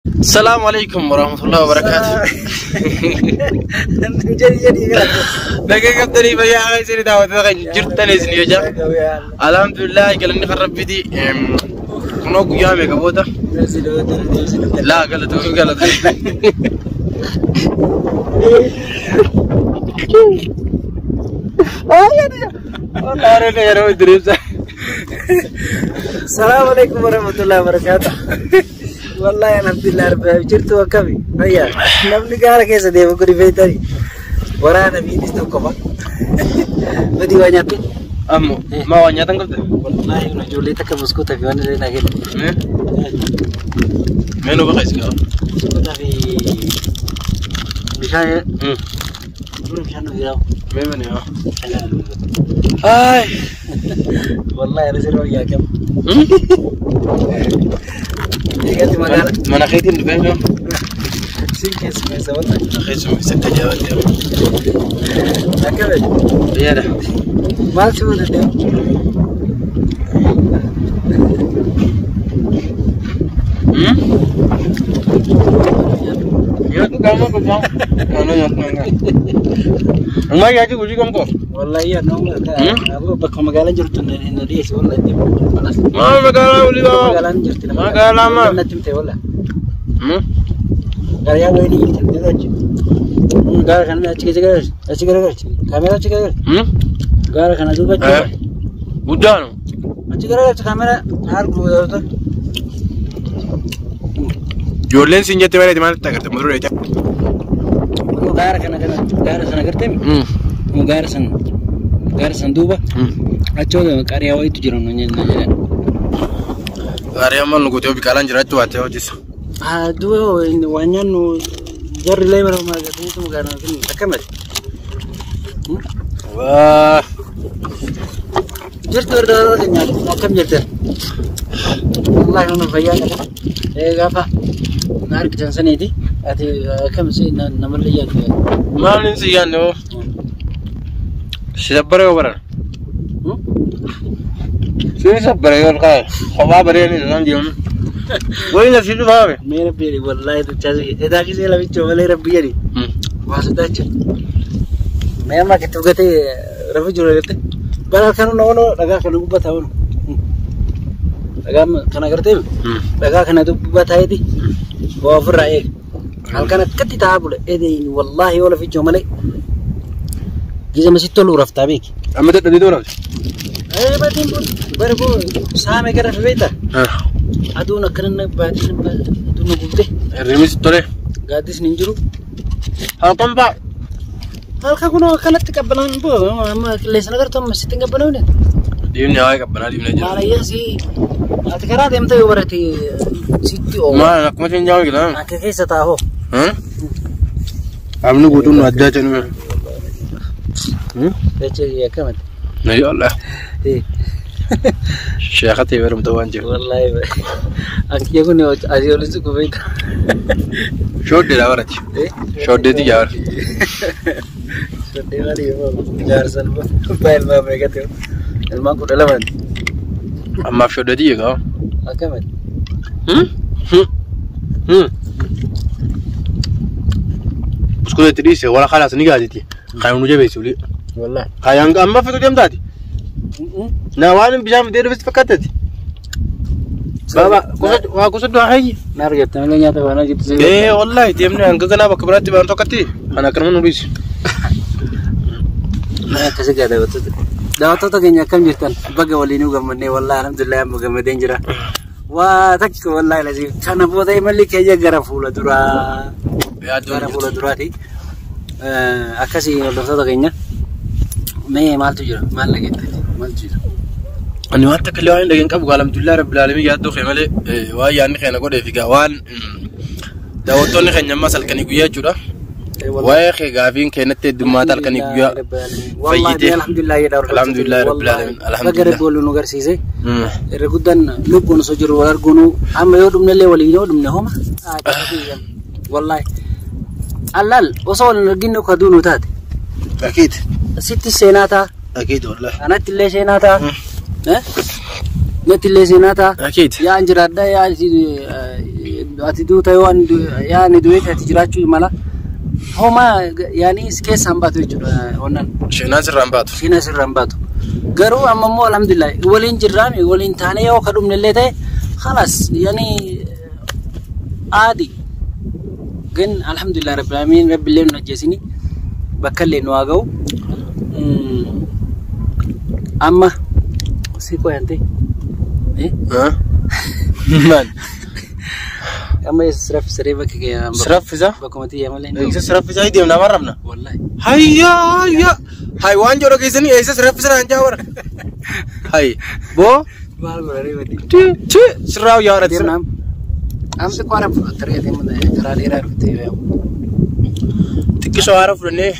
Salaamu alaikum warahmatullahi wabarakatuh. Jedhi jedhi gara. Nagaa qabdanii fayyaa haala isin daawwattoota kan jirtan isin yoo jira. Alhamdulillah galanni kan rabbiiti. Kunoo guyyaa meeqa booda? Laa galatoomii galatoomii. Wallaahi yeroo diriirsa. Salaamu alaikum warahmatullahi wabarakatuh. Wallahi alhamdulillah rabbil alamin. Jirtu akkami? Fayyaa. Namni gaara keessa deemu kun feetani. Waraana miidhis tokko fa. Badii waa nyaattu. Ammoo maa waa nyaatan qabda? Wallahi ijoollee takka buskuuta fi waan illee naa kennu. Mee nu baqa isin qaba. Buskuuta fi bishaan dura bishaan nu jiraamu. Mee mani haa. Ay. Wallahi ana sirra wayyaa qaba. Eegatti magaala. Mana keetiin dhufee mee? Siin keessummeessa wallahi. Mana keessummeessa akka jaabaatti. Akkami? Fayyaadha. Maal si fuute deemu? Nyaatu qaama qofaa. Naannoo nyaatu naannoo. Ammaa nyaati hojii kam qofa? Wallahi yaa nama bakka magaalaan jirtu na dhiyeessi wallahi deemu. Maa magaalaa olii baa. Magaalaan jirti nama. Magaalaa maa? Natti himte wallahi. Gariyaa wayii ni jirti ni achi. Gaara kana achi keessa garagalchi achi garagalchi kaameraa achi garagalchi. Gaara kana duuba achi. Guddaanu. Achi garagalchi kaameraa haal guutuu. Ijoolleen siin jette bareede maalitti agarte mata duree Gaara kana kana gaara sana agartee gaara sana gaara sana duuba achi qariyaa wayiitu jira nu jedhan. Gaarii amma nu gootee biqaalaan jiraachuu baatee hojjisa. Duuba waan nyaannu jarri illee bara maagataniitu magaalaa kun akkamati. Waa. Jirtu warra keenya akkam jirtan? Wallahi nu fayyaa qaba. Gaafa na argitan saniiti ati akkam si namallee yaaddu. Maaliin si yaadne hoo? Si sabbara yoo baran. Si sabbara yoo kaa'e kophaa bareedni isaan jiran. Wayii na si dhufaame. Mee rabbi jedhi wallahi duchaa si edaa kisee lamicha malee rabbi jedhi. Waa sodaachisa. Mee amma akkatti dhugatee rafu jiru jettee bara kan oolu dhagaa kana gubbaa taa'u. Dhagaa kana agartee dhagaa kana gubbaa taa'eeti waa ofirraa eega. Halkan akkatti taa'aa bule edeen wallahi yoo lafichoo malee gizama sitti toluu raftaa beeki. Amma dadhabdee dooraati. Batiin kun bara koo saame gara feeta. Aduun akkana baatiin aduun gubte Hirribni sitti tolee. gaaddisni hin jiru. Halkan fa'a. Halkan kun akkanatti qabbanaan bu'a amma qilleensa agartu amma sitti hin qabbanoofne. Dhiibni hawaii qabbanaa dhiibnee jira. Maalayyaa si ati karaa deemtee yoo barate sitti oola. Maal akkuma siin jaawee gila. Akka keessa taa'oo. Amni guutuun nu addaa jennu. Jecha akkamati. Na yoo Allah. Sheekha ta'e barumsa waan jiru. Wallahi akkiya kun asii olitti gubee. Shooddeedha barati. Shooddeetti jaara. Shoddee maali yoo jaarsa abbaa ilmaa meeqatti ilmaan 12. Ammaaf shooddeetti eegaa. Akkamati. Buskuuta itti dhiise wala kalaas ni gaaziti. Kan nu jabeessi olii. Wallahi. Kaayaan amma fitu deemtaati. Na waan bishaan fidee dhufes fakkaatati. Baba waa kusa du'aa hayyi. Na argatta malee nyaata baanaa jirtu. Ee wallahi deemnee hanga ganaa bakka biraatti baan tokkotti kan akkanuma nu dhiisi. Akkasii gaa daawwattoota. Daawwattoota keenya akkam jirtan baga waliinuu gammannee wallahi alhamdulillah amma gammadeen jira. Waa takka wallahi lasiif kana booda imalli keenya gara fuula duraa. Gara fuula duraati. Akkasii hordoftoota keenya mee maaltu jira maal dhageettati maaltu jira? Ani waan takka illee waan hin dhageen qabu alhamdulillah rabbil alamin yaaddoo kee malee waan yaadni keenya godhee fi waan daawwattoonni keenya ammas halkanii guyyaa jechuudha. Waa'ee kee gaafiin keenyatti heddummaata halkanii guyyaa fayyitee. Alhamdulillah jedha hordoftoota. Alhamdulillah rabbil alamin. Baga rabbi waliin nu agarsiise. Irra guddaan lubbuun osoo jiru wal arguunu amma yoo dhumne illee waliin yoo dhumne homa. Wallahi. Allaal osoo wal hin arginu kaduu nu taate. Akiid. Sitti seenaa ta'a. Akiid wallahi. Anatti illee seenaa ta'a. Natti illee seenaa ta'a. Akiid. Yaa jiraadha yaa Ati duuta yoo yaani du'eeti ati jiraachuu mala. Homaa yaani keessaa hin baatu jechuudha onnaan. Sheenaan sirraa hin baatu. Sheenaan sirraa hin baatu. Garuu amma immoo alhamdulillah waliin jirraami waliin taanee yoo ka dhumne illee ta'e خلاص yani aadi. Gan alhamdulillah rabbil alamin rabbi illee nu ajjeesini bakka illee nu haa ga'u. Amma si qoyante. Maal? Amma sirafisaree bakka kee. Siraffisa? Bakkuma xiyyaa malee. Eessa siraffisaa deemna nama rabna? Wallahi. Hayya hayya. Hay waan jedhu keessanii eessa siraffisa naan jaa warra. Hay boo. Maal godhanii badii? Ti ti sirraa yaa warra. Deemna. Amsi kwaara fudhattee karaa dheeraa dhuftee. Xiqqisoo haara fudhannee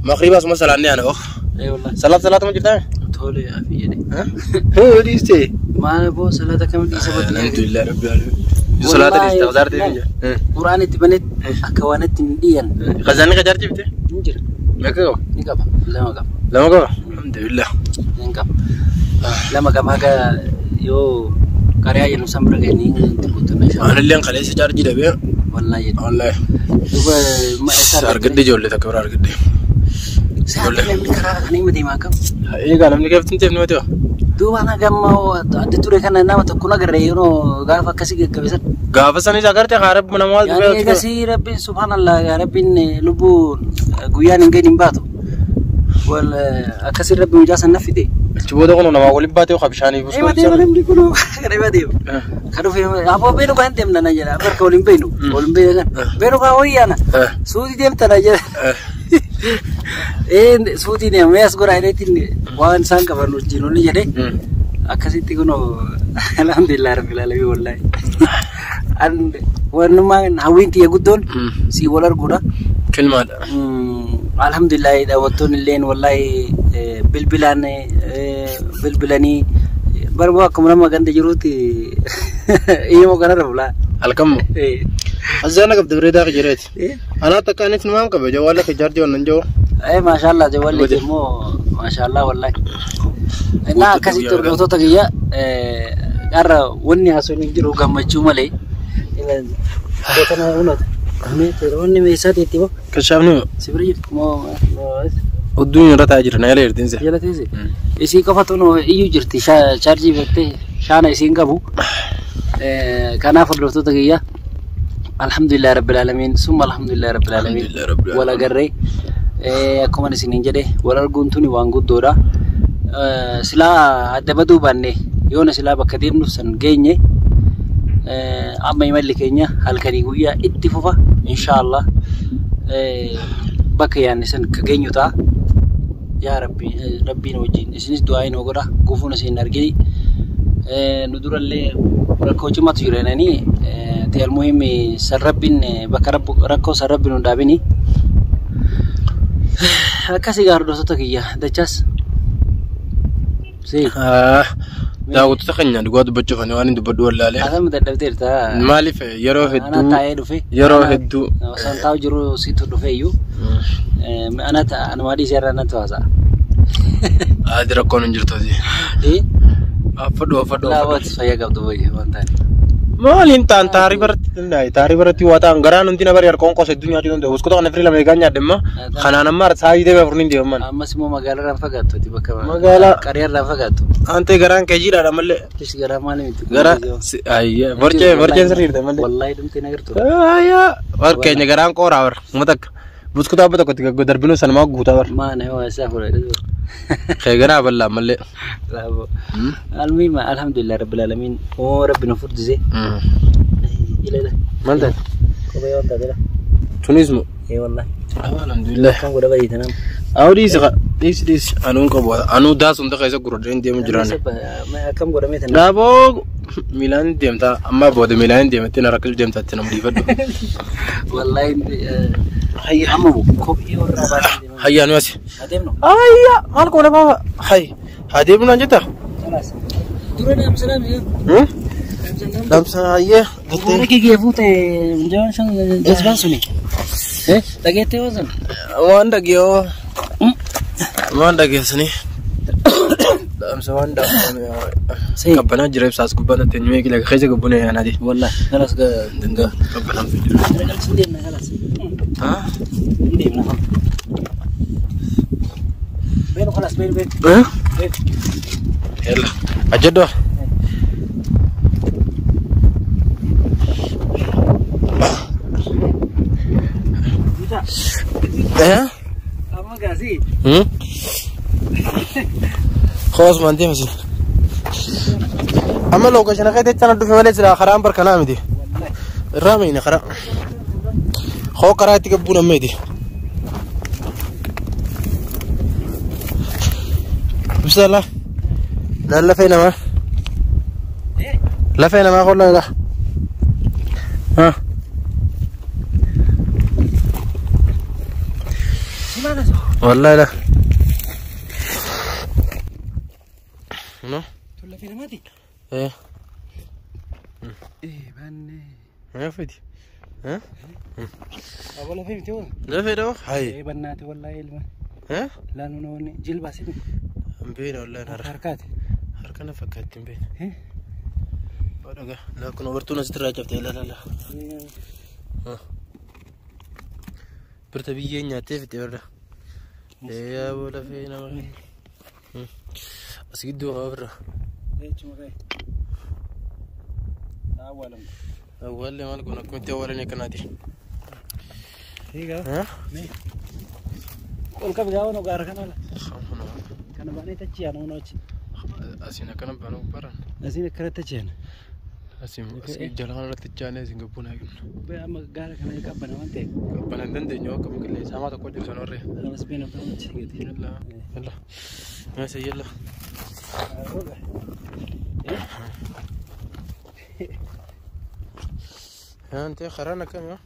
maqriibaa asuma salaannee ana oh. Ee wallahi. Salaat salaatuma jirtaa? Tole afi jedhe. Hoo dhiiste. Maal boo salaata kam dhiisa badii? Alhamdulillah rabbil alamin. Salaata dhiiste qazaar deemin jira. Quraan itti banetti akka waan itti hin dhiyan. Qazaanni qajaar jibte? Hin jira. Meeqa qaba? Ni qaba. Lama qaba. Lama qaba? Alhamdulillah. Ni qaba. Lama qaba haga yoo qariyaa jennu san bira geenye itti guutamee inshallah. Anilleen kaleessa chaarjii dhabee. Wallahi jedhe. Wallahi. Duuba ma eessa Argadde ijoollee takka bira argadde. Sa'aatii namni karaa kana hima deemaa qabu. Egaa namni keeftin teef nama ta'e. Duuba ana gamma adda ture kana nama tokko nagarre yeroo gaafa akkasii gaggabisan. Gaafa sanis agarte haa rabbi nama waal Yaani egasii rabbiin subhaanallah yaa rabbiin lubbuu guyyaan hin geenye hin baatu. Wal akkasii rabbi mucaa san naffite. Achi booda kun namaa waliin baatee haa bishaanii Ema deema namni kun kana ema deema. Kan dhufe aboo beenu kan deemna na jedha barka waliin beenu waliin beenu kan beenu kan wayyaana suutii deemta na jedha. Ee suutii deema mee as godhaa jedheetiin waan isaan qaban wajjin olli jedhe akkasitti kun alhamdulillah rabbil alamin wallahi. An waanuma hawwiin tiyya guddoon si wal arguudha. Kilmaadha. Alhamdulillah daawwattoonni illeen wallahi bilbilaan bilbilanii barboo akkuma nama ganda jiruutti iyyamoo kanarra bulaa. Halkammoo. Azzaana qabda bareedaa jireeti. Anaa takka anis namaan qabe jawaala kee jaartii wannan jawa. Eh maashaallah jawwalli immoo maashaallah wallahi. Innaa akkasitti hordoftoota kiyya har'a wanni haasofni hin jiru gammachuu malee. Kana hunata. Wanni meeshaa teetti moo? Kashaafni Si bira jirti moo? Udduun irra taa'aa jira na jala jirti. Jala teesse. Isii qofatu iyyuu jirti chaarjii beektee shaana isiin qabu. Kanaaf hordoftoota kiyya alhamdulillah rabbil alamin summa alhamdulillah rabbil alamin wal agarree akkuma isiniin jedhe wal arguun tuni waan guddoodha. Silaa adda baduu baanne yoona silaa bakka deemnuuf san geenye amma imalli keenya halkanii guyyaa itti fufa inshaallah bakka yaadne san ka geenyu ta'a. Yaa Rabbi rabbiin wajjin isinis du'aa nu godha gufuun isin argini nu durallee rakkoo cimaatu jira jedhanii ti almuhimmi san rabbiin bakka rakkoo san rabbiin nu dhaabini. Akkasii gaa hordoftoota kiyya dachaas. Si. Daawwattoota keenya dhugaa dubbachuuf ani waan hin dubbadhu wallaalee. Asama dadhabdeerta. Maaliif yeroo hedduu Ana taa'ee dhufe. yeroo hedduu Osoo taa'u jiru situ dhufe iyyuu. Ana anumaa dhiisee irraa natti haasa'a. Ati rakkoon hin jirtu ati. Affadhu affadhu. Laawwati fayyaa qabdu wayii waan taane. Maaliin ta'an taarii baratti danda'e taarii baratti waa ta'an garaan hundi na bari harkoon qosa hedduu nyaachuu danda'u. Buskuta kana firii lama eegaa nyaadhe immoo kanaan amma saayii deebi'ee afur ni deeman. Ammas immoo magaalaa irraan fagaattu ati bakka Magaalaa- qariyaa irraan fagaattu. Antee garaan kee jiidhaadha malee. Tish garaa maali miti. Gara borcee borceen sirriidha malee. Wallahi dhumtee na gartu. Ayyaa warkeenya garaan qooraa bara uummata akka buskuta abba tokkotti gaggoo darbinuu sanumaa guutaa bara. Maana yoo isaa fudhate. Kee garaa bal'aa malee. Bravo. Almuhimma alhamdulillah rabbil alamin. Oo rabbi nu furdise. Ilaala. Maal taate? Kophee waan taate la. Tunis moo? Ee wallahi. Alhamdulillah. Kan godha baay'ee tanam. Awwa dhiisi dhiisi dhiisi anuun qabu anuu daasumta keessa gurgureen deemu jiraan. Akkam godhamee tanam. Dhaaboo miilaan deemtaa amma booda miilaan deemtee na rakkisuu deemtaa itti nama dhiifadhu. Wallahi amma kophee warraa baasee deemaa. Hayyaa nu asi. Adeemnu. Hayyaa maal goona baaba? Hay haa deemnu naan jettaa? Kalaas. Dura dhaamsa dhaamsa. Dhaamsa hayyee. Warra kee geefuu ta'e jawaan shan jazbaan suni. Dhageettee waan sana. Waan dhagiyoo. Waan dhageessanii. Dhaamsa waan dhaamsa. Si. Qabbanaa jira ibsaas gubbaa natti eenyu eegila keessa gabbuna yaanaati. Wallahi kalas Danda'a qabbanaan fidu. Kalas hin deemna kalas. Haa? Hin deemna. Beenu kalas beenu beenu. Eh? Beenu. Yalla. Ajjadoo. Mucaa. Eh? Amma gaasii. Hmm? Khoos man deemsi. Amma lookashana keessa jechaan dhufe malee sila karaan barkanaa miti. Wallahi. Irraa meeyna karaa. Koo karaa itti gabbuun ammeeti. Ibsa la. Laal lafee namaa. Eh? Lafee namaa kollaa la. Haa. Si maal as? Wallahi la. No? Tun lafee namaati? Eh. Eh baannee. Maa fidi? Eh? Aboo lafee miti hoo? Lafee dha hayi. Eh bannaati wallahi ilma. Eh? Laaluu namoonni jilbaa si Hin beekne wallahi harka. harkaati. Harka na fakkaatti hin beekne. Eh? Dhagaa. Laa kun obartuun asitti irraa cabte la la la. Birta biyyee nyaattee fitte birra. Ee aboo lafee nama. As gidduu qaba birra. Jechuun ka'e. Awwaalamtu. Awwaallee maal goona akkamitti awwaalan akkanaati. Egaa. Eh? Mee. Ol qabi gaafa gaara kana la. Kana baanee tachi yaana hona achi. Asiin akkana baanuu baran. Asiin akkanatti achi yaana. Asiin asii jala kanarratti chaanee asiin gabbuun haa kennu. Bee amma gaara kana qabbana waan ta'eef. Qabbana hin dandeenyu akka qilleensa hamaa tokko jiru sana warree. Kanas been akka achi gadi. Yalla yalla. Meeshaa yalla. Yaa antee karaan akkami haa?